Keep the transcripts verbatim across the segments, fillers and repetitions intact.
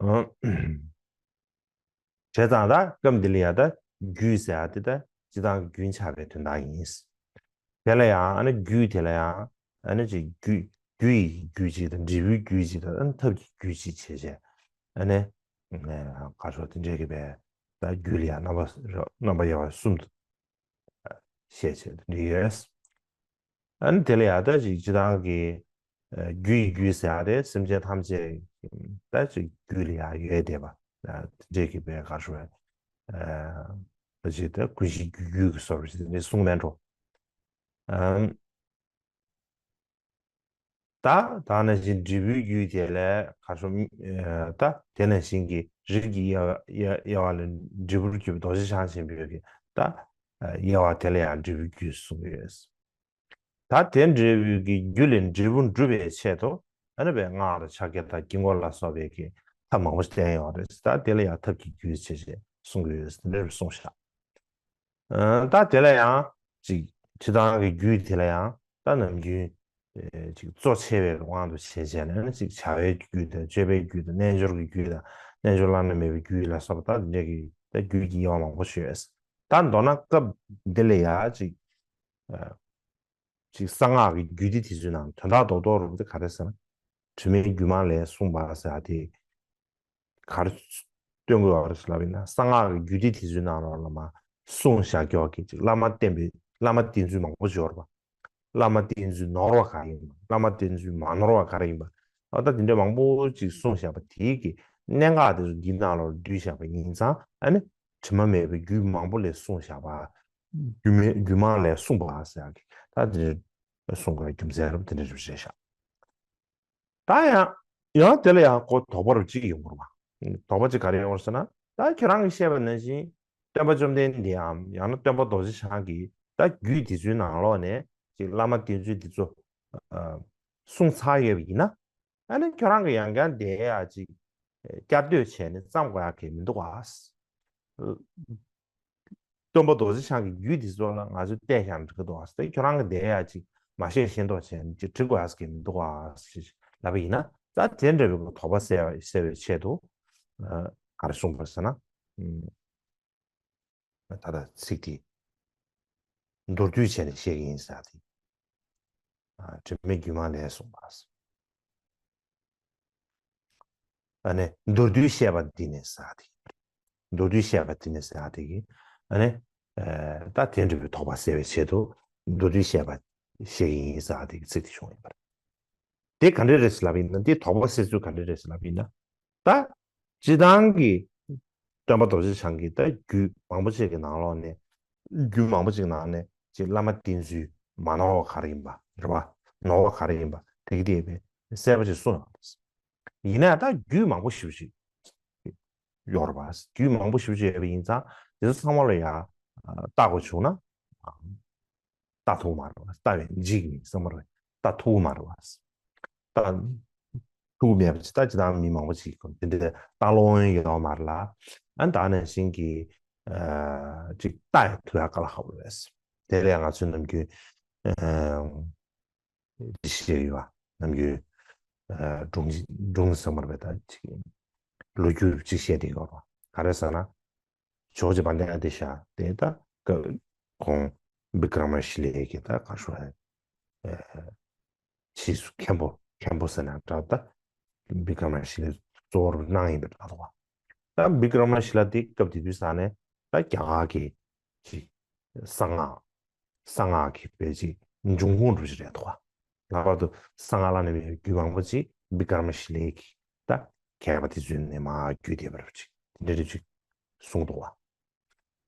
བྱས་ཙང་ད་སྐབས་འདི་ལ་ཡང་ད་རྒྱུད་ཟེར་ཡ་དེ་ད་སྤྱིར་བཏང་གི་རྒྱུན་ཆགས་པའི་དོན་དག་ཡིན། དེ་ལ་ཡང་ཨ་ནི་རྒྱུད་དེ་ལ་ཡང་ཨ་ནི་ཅིག་རྒྱུད་རྒྱུ་ཡི་རྒྱུད་ཅིག་དང་འབྲས་བུའི་རྒྱུད་ཅིག་དང་ཨ་ནི་ཐབས་ཀྱི་རྒྱུད་ཅིག་བྱས་བྱས་ཨ་ནི་ག་ཤོག་དེ་འདྲས་ཀྱི་བས་ད་རྒྱུད་ལ་ཡང་རྣམ་པ་རྣམ་པ་དབྱེ་བ་གསུམ་དུ་བཤད་བྱས་དེ་འདྲ་ཡོད། ཨ་ནི་དེ་ལ་ཡང་ད་ཅིག་སྤྱིར་བཏང་གི་རྒྱུ་ཡི་རྒྱུད་ཟེར་ཡ་དེ་སེམས་ཅན་ཐམས་ཅད་ད་ཅིག་རྒྱུད་ལ་ཡང་ཡོད་བསྡད་པ་དེ་འདྲས་ཀྱི་བས་ག་ཤོག་བས་ད་ཅིག་ད་ཀུན་གཞི་རྒྱུ་རྒྱུད་ཀྱི་བཟོ་འདྲ་ཞིག་དེ་འདྲས་གསུངས་མེད་འགྲོ། ད་ད་ནང་བཞིན་འབྲས་བུའི་རྒྱུད་དེ་ལས་ག་ཤོག་ད་དེ་ནང་བཞིན་གྱི་རིགས་ཀྱི་དབྱེ་བ་དབྱེ་བ་ལས་འབྲས་བུར་གྱུར་པའི་རྡོ་རྗེ་འཆང་ཆེན་པོའི་གི་ད་དབྱེ་བ་དེ་ལ་ཡང་འབྲས་བུའི་རྒྱུད་གསུངས་ཡོད། ད་དེ་འབྲས་བུའི་གི་རྒྱུད་ལས་འབྲས་བུ་འགྲུབ་པའི་ཆེད་དུ་ཨ་ནི་བས་སྔགས་དང་ཕྱག་རྒྱ་དང་དཀྱིལ་འཁོར་ལ་སོགས་པའི་གི་ཐབས་མང་པོ་བསྟན་ཡོད་རེད། ད་དེ་ལ་ཡང་ཐབས་ཀྱི་རྒྱུད་ཅེས་བྱས་གསུང་གི་ཡོད་ཟེར་འདྲ་གསུངས་ཤག་ཨ་ད་དེ་ལ་ཡང་ཅིག་སྤྱིར་བཏང་གི་རྒྱུད་དེ་ལ་ཡང་ད་ནམ་རྒྱུན་ཨེ་ཅིག་གཙོ་ཆེ་བའི་དབང་དུ་བྱས་བྱས་ནས་ཅིག་བྱ་བའི་རྒྱུད་དང་སྤྱོད་པའི་རྒྱུད་དང་རྣལ་འབྱོར་གྱི་རྒྱུད་དང་རྣལ་འབྱོར་བླ་ན་མེད་པའི་རྒྱུད་ལ་སོགས་པ་ད་དེ་འདྲ་གི་ད་རྒྱུད་ཀྱི་དབྱེ་བ་མང་པོ་ཞིག་ཡོད། ད་མདོར་ན་སྐབས་འདི་ལ་ཡང་ཅིག་ཨ་ཅིག་གསང་སྔགས་ཀྱི་རྒྱུད་སྡེ་དེ་ཚོའི་ནང་དོན་དག་རྡོག་རྡོག་རུ་དེ་ག་རེ་ཟེར་ན། དྲི་མེད་སྒྱུ་མ་ལས་གསུངས་པ་ཟེར་ཡ་དེ་ག་རེ་སྟོན་དགོས་པ་རེད་ཟེར་ལབ་ཡིན་ན། གསང་སྔགས་ཀྱི་རྒྱུད་སྡེ་དེ་ཚོའི་ནང་ལོགས་ལ་མ་གསུངས་བཞག་ཀྱོག་གི་ཅིག་བླ་མ་བསྟེན་པའི་བླ་མ་བསྟེན་ཚུལ་མང་པོ་ཞིག་ཡོད་རེད་པ། བླ་མ་བསྟེན་ཚུལ་ནོར་བ་ག་རེ་ཡིན་པ། བླ་མ་བསྟེན་ཚུལ་མ་ནོར་བ་ག་རེ་ཡིན་པ། ཨ་ད་དེ་འདྲ་མང་པོ་ཅིག་གསུངས་བཞག་པ་དེའི་གི་གནད་འགག་དེ་ཚོ་འདིའི་ནང་ལོགས་བསྡུས་བཞག་པ་ཡིན་ཙང་ཨ་ནི་དྲི་མ་མེད་པའི་རྒྱུད་མང་པོ་ལས་གསུངས་བཞག་པ། རྒྱུད་མེད་རྒྱུད་མང་ལས་གསུངས་པ་ཟེར་ཡ་གི་ད་དེ་འདྲ་གསུང་དགོས་རྒྱུ་མཚན་རབ་དེ་འདྲ་རེད་བཤད་ཤག་ད་ཡང་ཡང་དེ་ལ་ཡང་ཁོ་དོགས་པ་རུ་གཅིག་ཡོང་དགོས་རེད་པ། དོགས་པ་གཅིག་ག་རེ་ཡོང་རེད་ཟེར་ན། ད་ཁྱོད་རང་གིས་བཤད་པ་ནང་བཞིན་སྟོན་པ་བཅོམ་ལྡན་འདས་འམ་ཡང་ན་སྟོན་པ་རྡོ་རྗེ་འཆང་གིས་ད་རྒྱུད་དེ་ཚོའི་ནང་ལོགས་ནས་ཅིག་བླ་མ་བསྟེན་ཚུལ་དེ་ཚོ་ཨ་གསུངས་ཚར་ཡོད་པ་ཡིན་ན། ཨ་ནི་ཁྱོད་རང་གིས་ཡང་བསྐྱར་དེ་ཡ་ཅིག་བསྐྱར་ཟློས་བྱས་ནས་བརྩམ་དགོས་ཡ་གི་མི་འདུག་ག་སྟོན་པ་རྡོ་རྗེ་འཆང་གི་རྒྱུད་འདི་ཚོ་ལ་ང་ཚོས་བལྟས་ཀྱང་འགྲིག་གི་འདུག་ཨ། ཁྱོད་རང་གི་དེ་ཡ་ཅིག་མ་ཤེས་ཤེས་མདོག་བྱས་ནས་ཅིག་འབྲི་དགོས་ཨ་ཟེར་གི་མི་འདུག་ཨ་ཞེས་ལབ་པ་ཡིན་ན། ད་དེ་འདྲ་བའི་དོགས་པ་སེལ་བ་སེལ་བའི་ཆེད་དུ་ཨ་ག་རེ་གསུངས་པ་ཟེར་ན། ཨ་ད་ལྟ་ཚིག་དེ་མདོར་བསྡུས་བྱས་ནས་བཤད་ཀྱི་ཡིན་ཟེར་ཏེ། ཨ་དྲི་མེད་སྒྱུ་མ་ལས་གསུངས་པ། ཨ་ནི་མདོར་བསྡུས་བཤད་པ་འདི་ནི་ཟེར་ཏེ། མདོར་བསྡུས་བཤད་པ་འདི་ནི་ཟེར་ཏེ་གི། ཨ་ནི་ཨ་ད་དེ་འདྲ་བའི་དོགས་པ་སེལ་བའི་ཆེད་དུ་མདོར་བསྡུས་བཤད་པ་བཤད་ཀྱི་ཡིན་ཟེར་ཏེ་གི་ཚིག་དེ་བྱུང་ཡོད་པ་རེད། དེ་ག་འདྲ་རེད་ཟེར་ལབ་ཡིན་ན། འདི་དོགས་པ་སེལ་ཚུལ་ག་འདྲ་རེད་ཟེར་ལབ་ཡིན་ན། ད་སྤྱིར་བཏང་གི་སྟོན་པ་རྡོ་རྗེ་འཆང་གི་ད་རྒྱུད་མང་པོ་ཅིག་གི་ནང་ལོགས་ནས། རྒྱུད་མང་པོ་ཅིག་ནང་ནས་ཅིག་བླ་མ་བསྟེན་ཚུལ་མ་ནོར་བ་ག་རེ་ཡིན་པ་རེད་པ། ནོར་བ་ག་རེ་ཡིན་པ་དེ་གི་དེ་བས་གསལ་པོ་ཅིག་གསུངས་ཡོད་རེད། ཡིན་ན་ད་རྒྱུད་མང་པོ་ཞེ་པོ་ཅིག་ཡོད་རེད་པ། རྒྱུད་མང་པོ་ཞེ་པོ་ཅིག་ཡོད་པ་ཡིན་ཙང་དེ་ཚོ་ཚང་མ་ལ་ཡང་བལྟ་དགོས་བྱུང་ན། ལྟ་ཐུབ་མ་རེད་པ། ལྟ་བའི་འཇིགས་ནས་བསམ་པ་རེད། ལྟ་ཐུབ་མ་རེད་པ། ལྟ་ཐུབ་མེད་པ་ཅིག་ད་ཅི་ལྟར་མི་མང་པོ་ཅིག་གིས་དེ་འདྲའི་ལྟ་ལོང་ཡོད་མ་རེད་ལ། ཨ་ད་ནང་བཞིན་གྱི་ཨ་ཅིག་ལྟ་ཡ་ཐུབ་ཡ་དཀའ་ལས་ཁག་པོ་རེད། དེ་ལས་ང་ཚོས་ནམ་རྒྱུན་ཨ་འདི་བཤད་ཡོད་པ། ནམ་རྒྱུན་ཨ་སྒྲུང་སྒྲུང་བསམ་པ་རེད་པ། ད་ཅིག་ལོ་རྒྱུས་ཅིག་བཤད་བསྡད་ཡོད་རེད་པ། ག་རེ་ཟེར་ན། ཇོ་བོ་རྗེ་བན་དེ་ཨ་ཏི་ཤ་དེ་ད་སྐབས་ཁོང་བི་ཀྲ་མ་ཤི་ལའི་གི་ད་ག་ཤོ་ཨ་ཕྱིས་སུ་མཁན་པོ་མཁན་པོ་ཟེར་ན་འདྲ། ད་བི་ཀྲ་མ་ཤི་ལའི་གཙོ་བོར་གནང་ཡིན་པའི་འདྲ་འདུག་པ། ད་བི་ཀྲ་མ་ཤི་ལ་དེ་སྐབས་དེ་དུས་ས་ནས་ད་རྒྱ་གར་གི་ཅིག་གསང་སྔགས་གསང་སྔགས་ཀྱི་དཔེ་ཅིག་འབྱུང་ཁུངས་འདྲ་ཞིག་རེད་འདུག་པ། ལྷག་པར་དུ་གསང་སྔགས་བླ་ན་མེད་པའི་རྒྱུད་མང་པོ་ཅིག་བི་ཀྲ་མ་ཤི་ལའི་གི་ད་མཁས་པ་དེ་ཚོའི་ནས་མར་བརྒྱུད་བསྡད་པ་རེད་པ། ཅིག་དེ་འདྲ་རེད་ཅིག་གསུངས་འདུག་པ།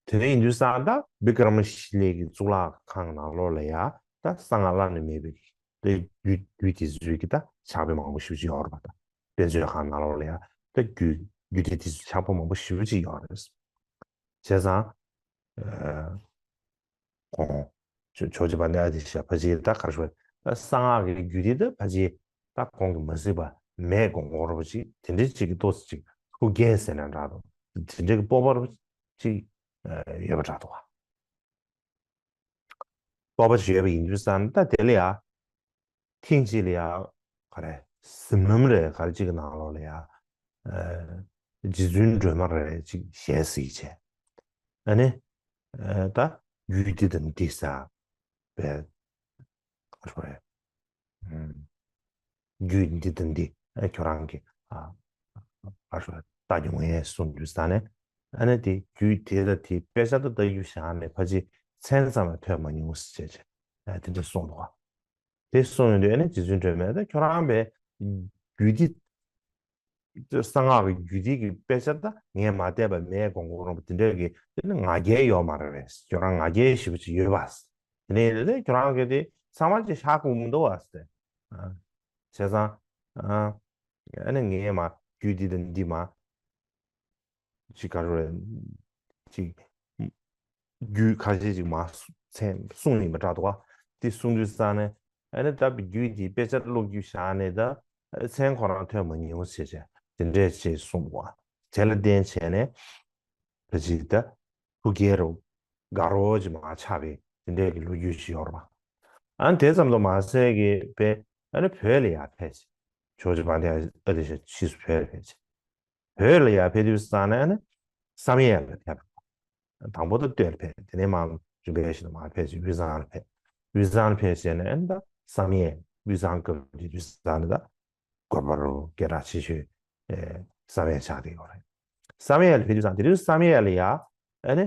དེ་ནས་ཡིན་དུས་ས་ད་བི་ཀྲ་མ་ཤི་ལའི་གི་གཙུག་ལག་ཁང་ནང་ལོགས་ལ་ཡ་ད་གསང་སྔགས་བླ་ན་མེད་པའི་གི་ད་རྒྱུད་རྒྱུད་དེ་ཚོའི་གི་ད་ཕྱག་དཔེ་མང་པོ་ཞེ་པོ་ཅིག་ཡོད་རེད་པ། ད་དཔེ་མཛོད་ཁང་ནང་ལོགས་ལ་ཡ་ད་རྒྱུད་རྒྱུད་སྡེ་དེ་ཚོའི་ཕྱག་དཔེ་མང་པོ་ཞེ་པོ་ཅིག་ཡོད་རེད། བྱས་ཙང་ཨ་ཁོང་ཇོ་ཇོ་བོ་རྗེ་བན་དེ་ཨ་ཏི་ཤ་ཕལ་ཆེར་ད་ག་རེ་ཞུ་དགོས་རེད། ད་གསང་སྔགས་ཀྱི་རྒྱུད་སྡེ་ད་ཕལ་ཆེར་ད་ཁོང་གིས་མ་གཟིགས་པ་མེད་དགོངས་དགོངས་རབ་ཅིག་དེ་འདྲའི་ཅིག་གི་ཏོག་ཙམ་ཅིག་ཐུགས་འགན་ཟེར་ན་འདྲ་འདུག་དེ་འདྲའི་གི་སྤོབས་པ་རབ་ཅིག་ཨ་ཡོད་པ་འདྲ་འདུག་པ། སྤོབས་པ་ཅིག་ཡོད་པ་ཡིན་དུས་ཙང་ད་དེ་ལ་ཡ་ཐེངས་གཅིག་ལ་ཡ་ག་རེ་གཟིམ་ལམ་རེ་ག་རེ་ཅིག་གི་ནང་ལོགས་ལ་ཡ་ རྗེ་བཙུན་སྒྲོལ་མ་རེ་ཅིག་ཞལ་གཟིགས་བྱས། ཨ་ནི་ད་རྒྱུད་འདི་དང་འདི་ཟེར་བའི་ག་རེ་རེད། རྒྱུད་འདི་དང་འདི་ཁྱོད་རང་གིས་ཨ་ཨ་ལྟ་མྱོང་ངས་གསུངས་དུས་ཙ་ནས། ཨ་ནི་དེ་རྒྱུད་དེ་ལ་དེ་དཔེ་ཆ་ད་ལྟ་རྒྱུ་བཞག་ནས་ཕལ་ཆེར་མཚན་ཙམ་ཡང་ཐོས་མ་མྱོང་ཟེར་བྱས་དེ་འདྲ་གསུངས་འདུག་དེ་གསུངས་ཡོང་དུས་ཨ་ནི་རྗེ་བཙུན་སྒྲོལ་མས་ད་ཁྱོད་རང་པའི་རྒྱུད་འདི་གསང་སྔགས་ཀྱི་རྒྱུད་སྡེ་གི་དཔེ་ཆ་ད་ངས་མ་བལྟས་པ་མེད་དགོངས་དགོངས་རོང་པ་དེ་འདྲ་གི་དེ་ནི་ང་རྒྱལ་ཡོད་མ་རེད་པས། ཁྱོད་རང་ང་རྒྱལ་ཞེ་པོ་ཅིག་ཡོད་པ། དེ་ནས་དེ་ཁྱོད་རང་གི་དེ་ཚང་མ་ཅིག་ཧ་གོ་མི་འདུག་བ་ཟེར། བྱས་ཙང་ཨ་ནི་ངས་མ་རྒྱུད་འདི་དང་འདི་མ་ཅིག་ག་རེ་རེད། ཅིག་རྒྱུད་ཁ་ཤས་ཅིག་མ་གསུངས་ཡིན་པ་འདྲ་འདུག་བ། དེ་གསུང་དུས་ཙ་ནས་ཨ་ནི་ད་རྒྱུད་ཀྱི་དཔེ་ཆ་ཀློག་རྒྱུ་བཞག་ནས་ད་མཚན་ཁོ་རང་ཐོས་མ་མྱོང་ཟེར་བྱས་དེ་འདྲས་ཅིག་གསུངས་འདུག་བ། དེ་ལ་བརྟེན་བྱས་ནས་ད་ཅིག་ད་ཐུགས་དགྱེས་རོ་དགའ་རོ་ཅིག་མ་ཆགས་པའི་དེ་འདྲས་ཀྱི་ལོ་རྒྱུས་ཅིག་ཡོད་རེད་བ། ཨ་ནི་དེ་ཙམ་དུ་མ་ཟད་ཀྱི་དཔེ་ཨ་ནི་བོད་ལ་ཡར་ཕེབས་ཤིང་ཇོ་བོ་རྗེ་དཔལ་ལྡན་ཨ་ཏི་ཤ་ཕྱིས་སུ་བོད་ལ་ཕེབས་ཤིང་། བོད་ལ་ཡར་ཕེབས་དུས་ཙ་ནས་ནི་བསམ་ཡས་ལ་ཕེབས། དང་པོ་ད་སྟོད་ལ་ཕེབས། དེ་ནས་མར་རིམ་པས་བཞིན་དུ་མར་ཕེབས་ཤིང་དབུས་གཙང་ལ་ཕེབས། དབུས་གཙང་ལ་ཕེབས་བྱས་ནས་ཨ་ནི་ད་བསམ་ཡས་དབུས་གཙང་སྐབས་དེ་དུས་ཙ་ནས་ད་དགོན་པ་རུ་སྐད་གྲགས་ཆེ་ཤོས་ཨེ་བསམ་ཡས་ཆགས་བསྡད་ཡོད་རེད། བསམ་ཡས་ལ་ཕེབས་དུས་ཙ་ནས་དེ་དུས་བསམ་ཡས་ལ་ཡ་ཨ་ནི་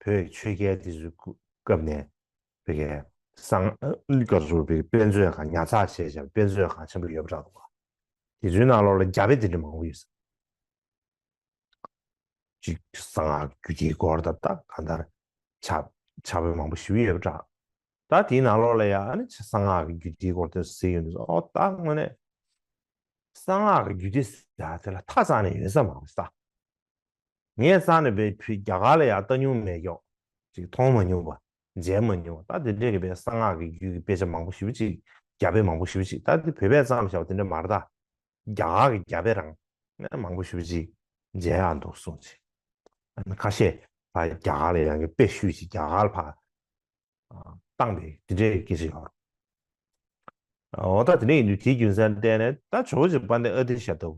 བོད་ཀྱི་ཆོས་རྒྱལ་དེ་ཚོའི་སྐབས་ནས་བོད་ཀྱི་གསང་སྔགས་ཀྱི་དཔེ་མཛོད་ཁང་ཉར་ཚགས་བྱས་བྱས་དཔེ་མཛོད་ཁང་ཆེན་པོ་ཡོད་པ་འདྲ་འདུག་ག་དེ་ཚོའི་ནང་ལོགས་ལ་རྒྱ་དཔེ་དེ་འདྲ་མང་པོ་ཡོད་ས། ཅིག་གསང་སྔགས་རྒྱུད་སྡེའི་སྐོར་དང་ད་གང་ལྟར་ཕྱག་ཕྱག་དཔེ་མང་པོ་ཞིག་ཡོད་པ་འདྲ། ད་དེའི་ནང་ལོགས་ལ་ཡང་ཨ་ནི་གསང་སྔགས་ཀྱི་རྒྱུད་སྡེའི་སྐོར་དེ་ཟེར་ཡོང་དུས་ཨོ་ད་དངོས་གནས་གསང་སྔགས་ཀྱི་རྒྱུད་སྡེ་ཟེར་ཡ་དེ་ལ་ཐག་རྩ་ནས་ཡོད་ས་མ་རེད་ས། ངས་རྩ་ནས་བས་བོད་རྒྱ་གར་ལ་ཡང་ལྟ་མྱོང་མེད་ཀྱོག་ཅིག་མཐོང་མ་མྱོང་བ། མཇལ་མ་མྱོང་བ། ད་དེ་འདྲས་ཀྱི་བས་གསང་སྔགས་ཀྱི་རྒྱུད་ཀྱི་དཔེ་ཆ་མང་པོ་ཞེ་པོ་ཅིག་རྒྱ་དཔེ་མང་པོ་ཞེ་པོ་ཅིག་ད་དེ་བོད་པས་བརྩམས་བཞག་པ་དེ་འདྲ་མ་རེད་ད། རྒྱ་གར་གྱི་རྒྱ་དཔེ་རང་ནས་མང་པོ་ཞེ་པོ་ཅིག་མཇལ་ཡག་འདུག་གསུངས་ཅིག་ཁ་ཤས་ཕར་རྒྱ་གར་ལ་ཡང་གི་དཔེ་བཤུས་ཤིག་རྒྱ་གར་ཕར་བཏང་པའི་དེ་འདྲའི་སྐད་ཆ་ཡོད་རེད། འོ་ད་དེ་འདྲ་ཡིན་དུས་དེའི་རྒྱུ་མཚན་བལྟས་ནས་ད་ཇོ་བོ་རྗེ་དཔལ་ལྡན་ཨ་ཏི་ཤ་ལྟ་བུ་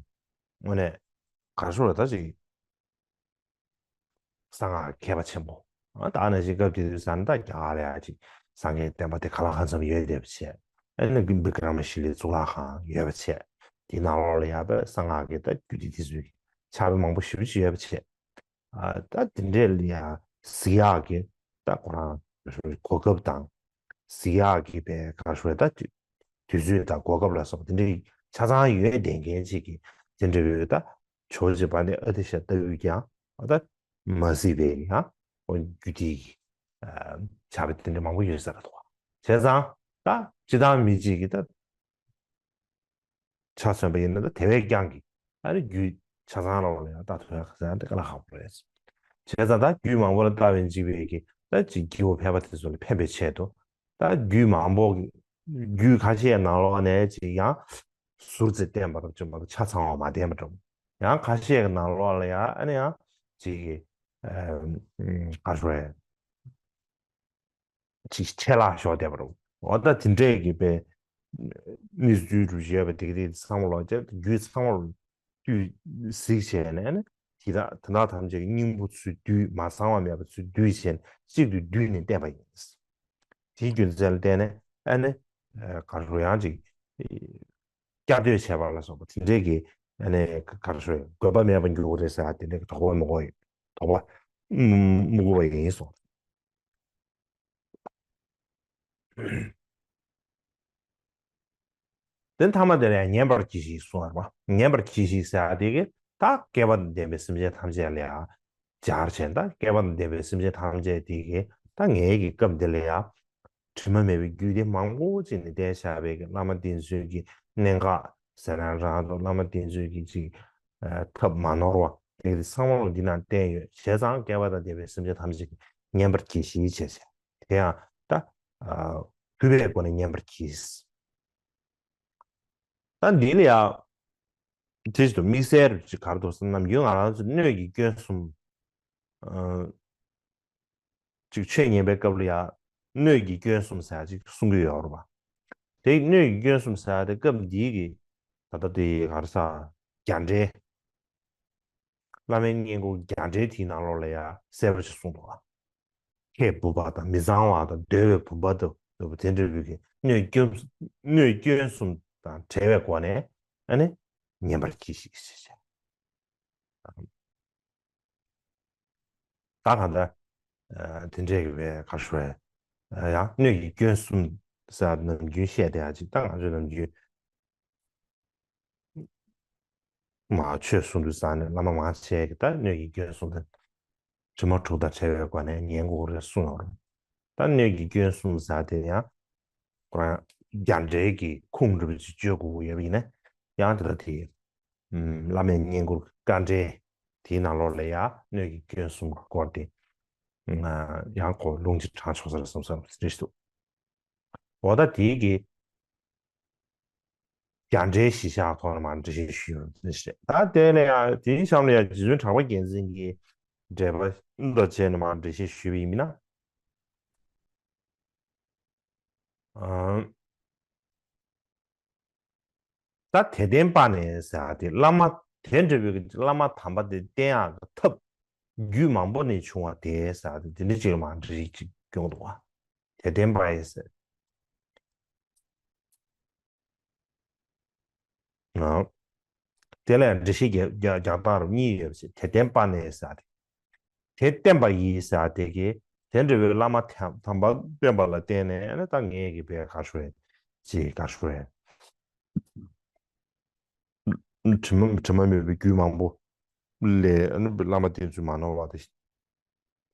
དངོས་གནས་གར་ཤོར་ལ་ད་ཅིག་གསང་སྔགས་མཁས་པ་ཆེན་པོ། ད་ནང་བཞིན་སྐབས་དེ་དུས་ཙ་ན་ད་རྒྱ་གར་ལ་ཡང་ཅིག་སངས་རྒྱས་བསྟན་པ་དེ་ག་ལ་གང་འཚམ་ཡོད་བསྡད་པ་བྱས། ཨ་ནི་བི་ཀྲ་མ་ཤི་ལའི་གཙུག་ལག་ཁང་ཡོད་པ་བྱས། དེའི་ནང་ལོགས་ལ་ཡང་པའི་གསང་སྔགས་ཀྱི་ད་རྒྱུད་སྡེ་དེ་ཚོའི་ཕྱག་དཔེ་མང་པོ་ཞེ་པོ་ཅིག་ཡོད་པ་བྱས། ད་དེ་འདྲས་ལ་ཡང་གཟིགས་ཡག་གི་ད་ཁོ་རང་གོ་སྐབས་དང་། གཟིགས་ཡག་གི་པའི་ག་རེ་ཞུ་དགོས་རེད་ད། དུས་ཚོད་དང་གོ་སྐབས་ལ་སོགས་པ་དེ་འདྲའི་ཆ་ཚང་ཡོད་བསྡད་མཁན་ཅིག་གི་དེ་འདྲ་བའི་ད་ཇོ་བོ་རྗེ་དཔལ་ལྡན་ཨ་ཏི་ཤ་ལྟ་བུས་ཀྱང་ད་མ་གཟིགས་པའི་ཡང་རྒྱུད་སྡེ་གི་ཕྱག་དཔེ་དེ་འདྲ་མང་པོ་ཡོད་ས་རེད་འདུག་བྱས་ཙང་ད་སྤྱིར་བཏང་མི་གཅིག་གིས་ད་ཆ་མཚོན་པ་ཡིན་ན་ད་དེ་བས་ཀྱང་གི་ཨ་ནི་རྒྱུད་ཆ་ཚང་ལོགས་ལ་ཡང་ལྟ་ཐུབ་ཡག་ག་ས་ཡང་དེ་དཀའ་ལས་ཁག་པོ་རེད། བྱས་ཙང་ད་རྒྱུད་མང་པོ་ལ་ལྟ་བའི་འཇིགས་པའི་གི་ད་ཅིག་སྐྱེ་བོ་ཕལ་པ་དེ་ཚོ་ལ་ཕན་པའི་ཆེད་དུ་ད་རྒྱུད་མང་པོ་གི་རྒྱུད་ཁ་ཤས་ནང་ལོགས་ནས་ཅིག་ཡང་ཟུར་ཙམ་བསྟན་པ་རབ་བྱུང་མ་གཏོགས་ཆ་ཚང་བ་མ་བསྟན་པ་འདྲ་བོ། ཡང་ཁ་ཤས་ཀྱི་ནང་ལོགས་ལ་ཡང་ཨ་ནི་ཡང་ཅིག་གི་ཨ་ག་རེ་ཞུ་དགོས་རེད། ཅིག་ཆད་ལྷག་ཤོར་བསྡད་པ་རེད། འོ་ད་དེ་འདྲས་ཀྱི་པའི་གནས་ཚུལ་རུ་ཡོད་པ་དེ་ག་དེ་ཚང་མ་ལོག་ཅེས་རྒྱུད་ཚང་མ་རུ་བསྡུས་གཟིགས་བྱས་ནས་ནི་དེ་དག་དེ་དག་ཐམས་ཅད་ཀྱི་སྙིང་པོ་ཚུར་བསྡུས་མ་ཚང་བ་མེད་པ་ཚུར་བསྡུས་བྱས་ནས་གཅིག་ཏུ་བསྡུས་ནས་བསྟན་པ་ཡིན། དེའི་རྒྱུ་མཚན་ལ་བརྟེན་ནས་ཨ་ནི་ག་རེ་ཡང་ཅིག་བསྐྱར་ཟློས་བྱས་པ་ལ་སོགས་པ་དེ་འདྲས་ཀྱི་ཨ་ནི་ག་རེ་ཞུ་དགོས་པ་མེད་པ་འགྱུར་གྱི་རེད་ཟེར་ཡ་དེ་འདྲས་ཀྱི་དོགས་པ་མི་དགོས་ཡོད། དོགས་པ་མི་དགོས་པ་ཡིན་གསུངས། དེ་མཐའ་མ་དེ་ལ་ཡང་ཉན་པར་གྱིས་ཤིག་གསུངས་པ་རེད་པ། ཉན་པར་གྱིས་ཤིག་ཟེར་ཡ་དེ་གི་ད་བསྐལ་པ་དང་ལྡན་པའི་སེམས་ཅན་ཐམས་ཅད་ལ་ཡང་སྦྱར་བྱས། ད་བསྐལ་པ་དང་ལྡན་པའི་སེམས་ཅན་ཐམས་ཅད་དེ་གི་ད་ངའི་གི་སྐབས་འདི་ལ་ཡང་དྲི་མ་མེད་པའི་རྒྱུད་སྡེ་མང་པོ་ཅིག་ནས་བསྟན་བཞག་པའི་གི་བླ་མ་དེ་ཚོའི་གི་གནད་འགག་ཟེར་ན་རང་དང་བླ་མ་དེ་ཚོའི་གི་ཅིག་ཐབས་མ་ནོར་བ་དེ་གི་ཚང་མ་ལ་འདི་ན་བསྟན་ཡོད། བྱས་ཙང་བསྐལ་པ་དང་ལྡན་པའི་སེམས་ཅན་ཐམས་ཅད་ཀྱིས་ཉན་པར་གྱིས་ཤིག་བྱས་བྱས། དེ་ཡང་ད་ཨ་གུས་པའི་སྒོ་ནས་ཉན་པར་གྱིས། ད་འདི་ལ་ཡང་དེ་བཞིན་དུ་དམིགས་བསལ་རུ་ཅིག་ག་རེ་འདུག་ཟེར་ན། ནམ་རྒྱུན་ང་རང་ཚོ་སྣོད་ཀྱི་སྐྱོན་གསུམ་ཨ་ཅིག་ཆོས་ཉན་པའི་སྐབས་ལ་ཡང་སྣོད་ཀྱི་སྐྱོན་གསུམ་ཟེར་ཡ་ཅིག་གསུང་གི་ཡོད་རེད་པ། དེ་སྣོད་ཀྱི་སྐྱོན་གསུམ་ཟེར་ཡ་དེ་སྐབས་འདིའི་གི་ད་ལྟ་དེ་ག་རེ་ཟེར་རྒྱ་འགྲེལ། བླ་མའི་བསྙེན་བཀུར་རྒྱ་འགྲེལ་དེའི་ནང་ལོགས་ལ་ཡང་གསལ་པོ་ཞིག་གསུངས་འདུག་ག་ཁྱེད་བུམ་པ་དང་མི་གཙང་བ་དང་འདོད་པའི་བུམ་པ་དང་དེ་འདྲ་བའི་གི་སྣོད་སྐྱོན་སྣོད་སྐྱོན་གསུམ་དང་བྲལ་བའི་སྒོ་ནས་ཨ་ནི་ཉན་པར་གྱིས་ཤིག་ཞེས་བཤད། ད་གང་ལྟར་དེ་འདྲའི་གི་བའི་ག་ཤོད་ཡང་སྣོད་ཀྱི་སྐྱོན་གསུམ་ཟེར་ནམ་རྒྱུན་བཤད་བསྡད་ཡ་ཅིག་ད་ང་ཚོས་ནམ་རྒྱུན་མ་ཆོས་གསུང་དུས་ཙང་ནས་བླ་མ་མང་ཆེ་གི་ད་སྣོད་ཀྱི་སྐྱོན་གསུམ་དང་དྲི་མ་དྲུག་དང་བྲལ་བའི་སྒོ་ནས་ཉན་དགོས་རེད་གསུངས་ཡོད་རེད། ད་སྣོད་ཀྱི་སྐྱོན་གསུམ་ཟེར་དེ་ཡང་ཁོ་རང་རྒྱ་འགྲེལ་གྱི་ཁུངས་འདྲ་པོ་ཅིག་བཅོས་དགོས་ཀྱི་ཡོད་པ་ཡིན་ན་ཡང་དེ་ལ་དེ་བླ་མའི་བསྙེན་བཀུར་དཀའ་འགྲེལ་དེའི་ནང་ལོགས་ལ་ཡང་སྣོད་ཀྱི་སྐྱོན་གསུམ་གྱི་སྐོར་དེ་ཡང་ཁོ་ལུང་གཅིག་དྲངས་ཆོག་ས་རེད་བསམ་བསམ་རེད་འདུག་འོ་ད་དེའི་གི་རྒྱ་འགྲེལ་གཞི་བཞག་ཐོག་ནས་མར་འགྲེལ་བཤད་ཞུས་ཡོད་རེད། ད་དེ་ལ་ཡང་དེའི་གཤམ་ལ་ཡང་རྗེ་བཙུན་གྲགས་པ་རྒྱལ་མཚན་གྱི་འགྲེལ་པ་དང་བཅས་ནས་མར་འགྲེལ་བཤད་ཞུས་པ་ཡིན་ན། ཨང་། ད་དད་ལྡན་པ་ནས་ཟེར་བ་དེ་བླ་མ་དེ་འདྲ་བའི་བླ་མ་དམ་པ་དེ་བསྟེན་ཡག་གི་ཐབས་རྒྱུད་མང་པོ་ནས་བྱུང་བ་དེ་ཟེར་བ་དེ་དེ་འདྲ་ཅིག་ལ་མར་འགྲེལ་བཤད་ཅིག་སྐྱོན་འདུག་བ། དད་ལྡན་པ་ཡིན་ཟེར། ཨང་། དེ་ལ་ཡང་འགྲེལ་བཤད་རྒྱག་རྒྱག་རྒྱག་སྟངས་རབ་གཉིས་ཡོད་པ་ཞིག་དད་ལྡན་པ་ནས་ཟེར་བ་དེ། དེ་བསྟེན་པ་ཡིས་ཟེར་བ་དེ་གིས་དེ་འདྲ་བའི་བླ་མ་དམ་དམ་པ་བསྟེན་པ་ལ་བརྟེན་ནས་ཨ་ནི་ད་ངས་ཀྱི་བའི་ག་ཤོད་ཅིག་ག་ཤོད་དྲི་མ་དྲི་མ་མེད་པའི་རྒྱུད་མང་པོ་ལས་ཨ་ནི་བླ་མ་བསྟེན་ཚུལ་མ་ནོར་བ་དེ།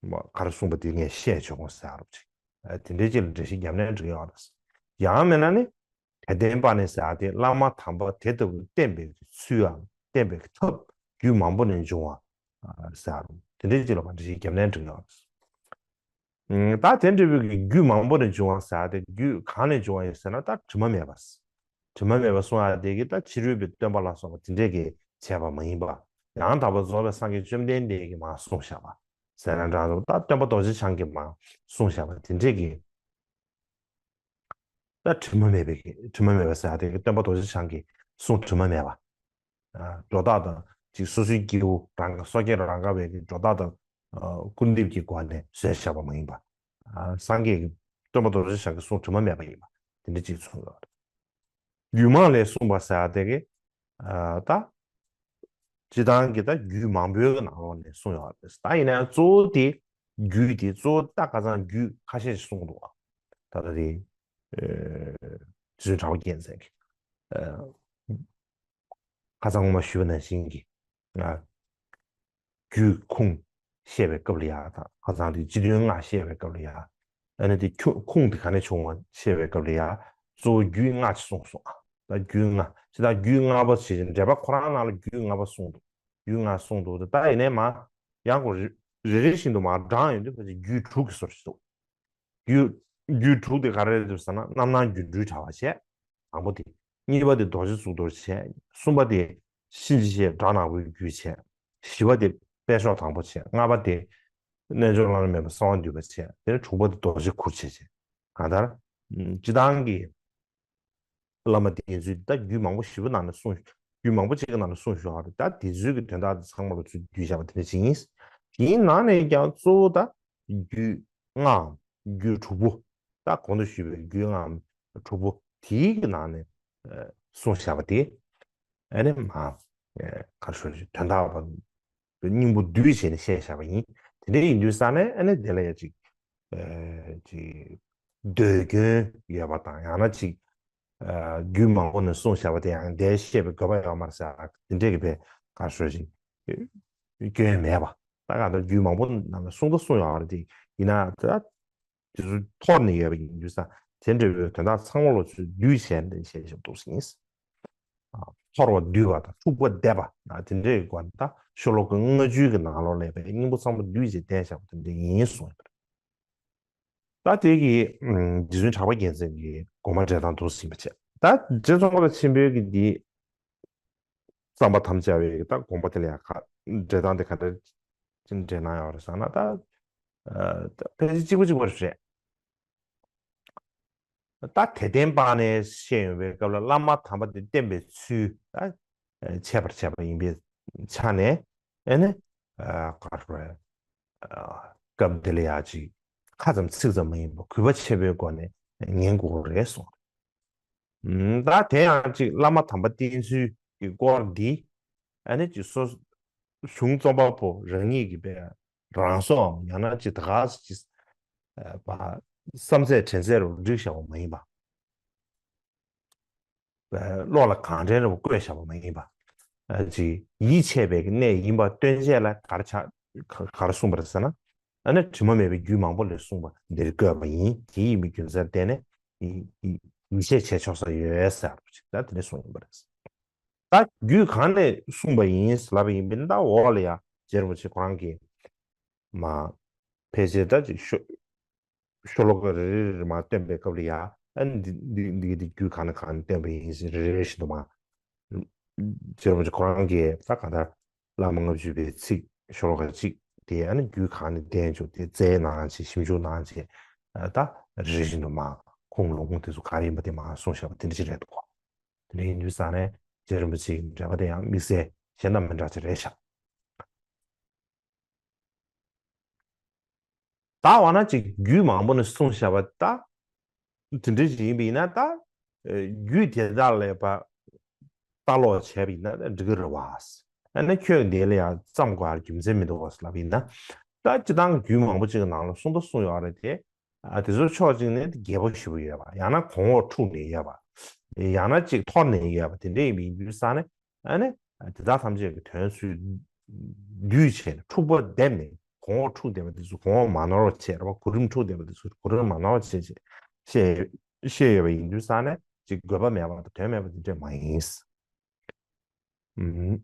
ག་རེ་གསུངས་པ་དེ་ངས་བཤད་ཆོག་གོ་ཟེར་རོགས་ཅིག་དེ་འདྲའི་ཅིག་ལ་འགྲེལ་བཤད་རྒྱབ་ནས་འགྲིག་ཡོད་རེད། ཡང་མིན་ན་ནི་དད་ལྡན་པ་ནི་ཟེར་ཏེ་བླ་མ་དམ་པ་དེ་ལྟ་བུ་བསྟེན་པའི་ཚུལ་ཡང་བསྟེན་པའི་ཐབས་རྒྱུད་མང་པོ་ནས་འབྱུང་བ་ཟེར་རོགས་དེ་འདྲའི་ཅིག་ལ་འགྲེལ་བཤད་རྒྱབ་ནས་འགྲིག་ཡོད་རེད། ད་དེ་འདྲ་བའི་རྒྱུད་མང་པོ་ནས་འབྱུང་བ་ཟེར་ཏེ་རྒྱུད་གང་ནས་འབྱུང་བ་ཡིན་ཟེར་ན་ད་དྲི་མ་མེད་པ། དྲི་མ་མེད་པ་གསུང་ཡ་དེ་གི་ད་ཕྱི་རོལ་པའི་སྟོན་པ་ལ་སོགས་པ་དེ་འདྲས་ཀྱིས་བྱས་པ་མ་ཡིན་པ། ཡང་དག་པར་རྫོགས་པའི་སངས་རྒྱས་བཅོམ་ལྡན་འདས་ཀྱིས་མར་གསུངས་བཞག་པ། ཟེར་ན་འདྲ་འདུག་ད་སྟོན་པ་རྡོ་རྗེ་འཆང་གིས་མར་གསུངས་བཞག་པ་དེ་འདྲས་ཀྱིས། ད་དྲི་མ་མེད་པའི་དྲི་མ་མེད་པ་ཟེར་ཡ་དེ་གི་སྟོན་པ་རྡོ་རྗེ་འཆང་གིས་གསུང་དྲི་མ་མེད་པ། སྒྲོ་བཏགས་དང་ཅིག་སོ་སོའི་སྐྱེ་བོ་རང་གི་སོ་སྐྱེ་རང་ག་བའི་གི་སྒྲོ་བཏགས་དང་སྐུར་འདེབས་ཀྱི་སྒོ་ནས་བཟོས་བཞག་པ་མ་ཡིན་པ། སངས་རྒྱས་ཀྱི་སྟོན་པ་རྡོ་རྗེ་འཆང་གི་གསུང་དྲི་མ་མེད་པ་ཡིན་པ་དེ་འདྲ་ཅིག་གསུངས་ཡོད་རེད། རྒྱུད་མང་ལས་གསུངས་པ་ཟེར་ཡ་དེ་གི་ད་སྤྱི་བཏང་གི་ད་རྒྱུད་མང་པོའི་གི་ནང་ལོགས་ནས་གསུངས་ཡོད་རེད། ད་ཡིན་ན་ཡང་གཙོ་བོ་དེ་རྒྱུད་དེ་གཙོ་བོ་ད་ཁ་སང་རྒྱུད་ཁ་ཤས་ཤིག་གསུངས་འདུག་ད་ལྟ་དེ་རྗེ་བཙུན་གྲགས་པ་རྒྱལ་མཚན་གྱི་ཁ་སང་ངོ་མ་ཞུས་པ་ནང་བཞིན་གྱི། རྒྱུད་ཁུངས་བཤད་པའི་སྐབས་ལ་ཡ་དང་ཁ་སང་དེ་སྤྱི་དོན་ལྔ་བཤད་པའི་སྐབས་ལ་ཡ། ཨ་ནི་དེ་ཁྱུ་ཁུངས་དེ་ག་ནས་བྱུང་བ་བཤད་པའི་སྐབས་ལ་ཡ། གཙོ་བོ་རྒྱུད་ལྔ་ཅིག་གསུངས་སོང་། ད་རྒྱུད་ལྔ་ཅི་ད་རྒྱུད་ལྔ་པ་ཞེས་འགྲེལ་པ་ཁོ་རང་ནང་ལ་རྒྱུད་ལྔ་པ་གསུངས་འདུག་རྒྱུད་ལྔ་གསུངས་འདུག་ད་ཡིན་ནའི་མ་ཡང་ཁོ་རེ་རེ་རེ་བཞིན་དུ་མ་བགྲངས་ཡོང་དུས་ཕལ་ཆེར་རྒྱུད་དྲུག་གི་སོར་ཞིག་འདུག་རྒྱུད་རྒྱུད་དྲུག་དེ་ག་རེ་རེད་འདུག་ཟེར་ན་རྣམ་སྣང་སྒྱུ་འཕྲུལ་དྲ་བ་བྱས། དང་པོ་དེ། གཉིས་པ་དེ་རྡོ་རྗེ་གཙུག་ཏོར་བྱས། གསུམ་པ་དེ་གཤིན་རྗེ་གཤེད་དགྲ་ནག་པོའི་རྒྱུད་བྱས། བཞི་པ་དེ་དཔལ་མཆོག་དང་པོ་བྱས། ལྔ་པ་དེ་རྣལ་འབྱོར་བླ་ན་མེད་པ་གསང་བ་འདུས་པ་བྱས། དེ་ནས་དྲུག་པ་དེ་རྡོ་རྗེ་གུར་བྱས་བྱས། གང་ལྟར། སྤྱི་བཏང་གི་བླ་མ་དེ་ཚོས་ད་རྒྱུད་མང་པོ་ཞེ་པོ་ནང་ནས་གསུངས། རྒྱུད་མང་པོ་ཅིག་གི་ནང་ནས་གསུངས་བཞག་པ་རེད། ད་དེ་ཚོའི་གི་དོན་དག་དེ་ཚང་མ་ལ་ཚུར་བསྡུས་བཞག་པ་དེ་འདྲ་ཅིག་ཡིན། དེའི་ནང་ནས་ཀྱང་གཙོ་བོ་ད་རྒྱུད་ལྔའམ་རྒྱུད་དྲུག་པོ། ད་གོང་དུ་ཞུས་པའི་རྒྱུད་ལྔའམ་དྲུག་པོ་དེའི་གི་ནང་ནས་ཨ་གསུངས་བཞག་པ་དེ་ཨ་ནི་མ་ཨ་ག་རེ་ཞུ་དོན་དག་པ་སྙིང་པོ་བསྡུས་བྱས་ནས་བཤད་བཞག་པ་ཡིན། དེ་འདྲ་ཡིན་དུས་ཙང་ནས་ཨ་ནི་དེ་ལ་ཡ་ཅིག་ཨ་ཅིག་ཟློས་སྐྱོན་ཡོད་པ་དང་ཡང་ན་ཅིག་ཨ་རྒྱུད་མང་པོ་ནས་གསུངས་བཞག་པ་དེ་ཡང་འདིར་བཤད་པའི་དགོས་པ་ཡོད་མ་རེད་ཟེར་དེ་འདྲས་ཀྱི་བས་ག་རེ་ཞུ་ཅིག་སྐྱོན་མེད་པ། ད་གང་ལྟར་རྒྱུད་མང་པོ་ནང་ལ་གསུངས་ད་གསུངས་ཡོད་རེད་དེ་ཡིན་ན་ད། དེ་ཚོ་འཐོར་ནས་ཡོད་པ་ཡིན་དུས་ཙང་དེ་འདྲ་བའི་དོན་དག་ཚང་མ་ལོ་ཚོས་བསྡུས་བྱས་ནས་བཤད་བཞག་འདུག་ཟིན། འཐོར་བ་བསྡུས་པ་དང་འཁྲུགས་པ་འདེབས་པ་དེ་འདྲའི་སྒོ་ནས་ད་ཤོ་ལོ་ཀ་ལྔ་བཅུའི་གི་ནང་ལོགས་ལ་ཡོད་པའི་སྙིང་པོ་ཚང་མ་བསྡུས་བྱས་བསྟན་བཞག་པ་དེ་འདྲ་ཡིན་གསུངས་ཡོད་པ་རེད། ད་དེ་གི་རྗེ་བཙུན་གྲགས་པ་རྒྱལ་མཚན་གྱི་དགོངས་པ་འགྲེལ་སྟངས་འདུག་ཟིན་པ་བྱས། ད་རྗེ་ཙོང་ཁ་པ་ཆེན་པོའི་གི་འདི། བརྩམ་པར་དམ་བཅའ་བའི་ད་དགོངས་པ་དེ་ལ་ཡང་ཁ་འགྲེལ་སྟངས་དེ་ག་འདྲ་ཅིག་འགྲེལ་གནང་ཡོད་རེད་ཟེར་ན་ད། ཨ་ད་ཕལ་ཆེར་གཅིག་པ་གཅིག་པ་རེད། ད་དད་ལྡན་པ་ནས་བཤད་ཡོང་བའི་སྐབས་ལ་བླ་མ་དམ་པ་དེ་བསྟེན་པའི་ཚུལ་ད་འཆད་པར་བྱ་བ་ཡིན་པའི་ཆ་ནས་ཨེ་ནི་ ཨ་ག་རེ་ཨ་སྐབས་འདི་ལ་ཡ་ཅིག་ཁ་ཙམ་ཚིག་ཙམ་མ་ཡིན་པར་གུས་པ་ཆེན་པོའི་སྒོ་ནས་ཉན་དགོས་རེད་གསུངས། ཨུམ། ད་དེ་ཡང་ཅིག་བླ་མ་དམ་པ་བསྟེན་ཚུལ་གྱི་སྐོར་འདི་ཨ་ནི་ཅིག་སོ་གཞུང་རྩོམ་པ་པོ་རང་ཉིད་ཀྱི་པའི་རང་སྲོག་ཡང་ན་ཅིག་ད་ག་ཅིག་ཨ་བསམ་ཚད་དྲན་ཚད་རུ་བསྒྲིགས་བཞག་པ་མ་ཡིན་པ། བློ་ལ་གང་དྲན་རུ་བཀོད་བཞག་པ་མ་ཡིན་པ། ཅིག་ཡིད་ཆེས་པའི་གནས་ཡིན་པ་སྟོན་བྱེད་ལ་ག་རེ་ཆགས་ག་རེ་གསུངས་པ་རེད་ཟེར་ན། ཨ་ནི་དྲི་མ་མེད་པའི་རྒྱུད་མང་པོ་ལས་གསུངས་པ་འདིར་བཀོད་པ་ཡིན། དེ་ཡིན་པའི་རྒྱུ་མཚན་བརྟེན་ནས་ཡིད་ཆེས་བྱེད་ཆོག་ས་ཡོད་ཟེར་བ་ཅིག་ད་དེ་འདྲ་གསུངས་ཡོད་པ་རེད། ད་རྒྱུད་གང་ནས་གསུངས་པ་ཡིན་ལབ་པ་ཡིན་པས་ན། ད་འོག་ལ་ཡ་རྗེ་རིན་པོ་ཆེ་ཁོ་རང་གིས་མ་ཕལ་ཆེར་ད་ཅིག་ཤོ་ཤོ་ལོ་ཀ་རེ་རེ་རེ་མ་བཏོན་པའི་སྐབས་ལ་ཡ། ཨ་ནི་འདི་འདི་འདི་འདི་རྒྱུད་གང་ནས་གང་ནས་བཏོན་པ་ཡིན་ཟེར་རེ་རེ་བཞིན་དུ་མ། རྗེ་རིན་པོ་ཆེ་ཁོ་རང་གིས་ད་གང་ལྟར་བླ་མ་ལྔ་བཅུ་པའི་ཚིག་ཤོ་ལོ་ཀ་གཅིག་དེ་ཨ་ནི་རྒྱུད་གང་ནས་བསྟན་བཅུག་དེ་བཙལ་གནང་བྱས་ཞིབ་འཇུག་གནང་བྱས། ཨ་ད་རེ་རེ་བཞིན་དུ་མ་ཁུངས་ལུང་ཁུངས་དེ་ཚོ་ག་རེ་ཡིན་པ་དེ་མ་གསུངས་བཞག་པ་དེ་འདྲ་ཅིག་རེད་འདུག་གོ། དེ་འདྲ་ཡིན་དུས་ཙང་ནས་རྗེ་རིན་པོ་ཆེའི་འགྲེལ་པ་དེ་ཡང་དམིགས་བསལ་གཞན་དང་མི་འདྲ་ཅིག་རེད་ཤག་ད་འོ་ན་ཅིག་རྒྱུད་མང་པོ་ནས་གསུངས་བཞག་པ་ད། དེ་འདྲ་ཞིག་ཡིན་པ་ཡིན་ན་ད། ཨ་རྒྱུད་དེ་དག་ལ་ཕར་ལྟ་ཀློག་བྱས་པ་ཡིན་ན་འགྲིག་གི་རེད་བ། ཨ་ནི་ཁྱོད་འདི་ལ་ཡང་བརྩམས་དགོས་པའི་རྒྱུ་མཚན་མི་འདུག་བ་ལབ་པ་ཡིན་ན། ད་སྤྱིར་བཏང་རྒྱུད་མང་པོ་ཅིག་གི་ནང་ལ་གསུངས་ད་གསུངས་ཡོད་རེད་དེ། ཨ་དེ་ཚོ་ཕྱོགས་གཅིག་ནས་རྒྱས་པོ་ཞེ་པོ་ཡོད་པ། ཡང་ན་གོང་འོག་འཁྲུགས་ནས་ཡོད་པ། ཡང་ན་ཅིག་འཐོར་ནས་ཡོད་པ། དེ་འདྲ་ཡིན་པ་ཡིན་དུས་ཙང་ནས། ཨ་ནི་དེ་དག་ཐམས་ཅད་ཀྱི་དོན་ཚུལ་བསྡུས་བྱས་ནས་འཁྲུག་པ་བསྡེབས་ནས། གོང་འོག་འཁྲུགས་བསྡད་པ་དེ་ཚོ་གོང་འོག་མ་ནོར་བ་བྱས་རེད་བ། གོ་རིམ་འཁྲུགས་བསྡད་པ་དེ་ཚོ་གོ་རིམ་མ་ནོར་བ་བྱས་བྱས་བཤད་བཤད་ཡོད་པ་ཡིན་དུས་ཙང་ནས། ཅིག་དགོས་པ་མེད་པ་དང་དོན་མེད་པ་དེ་འདྲ་མ་ཡིན། ཨུམ།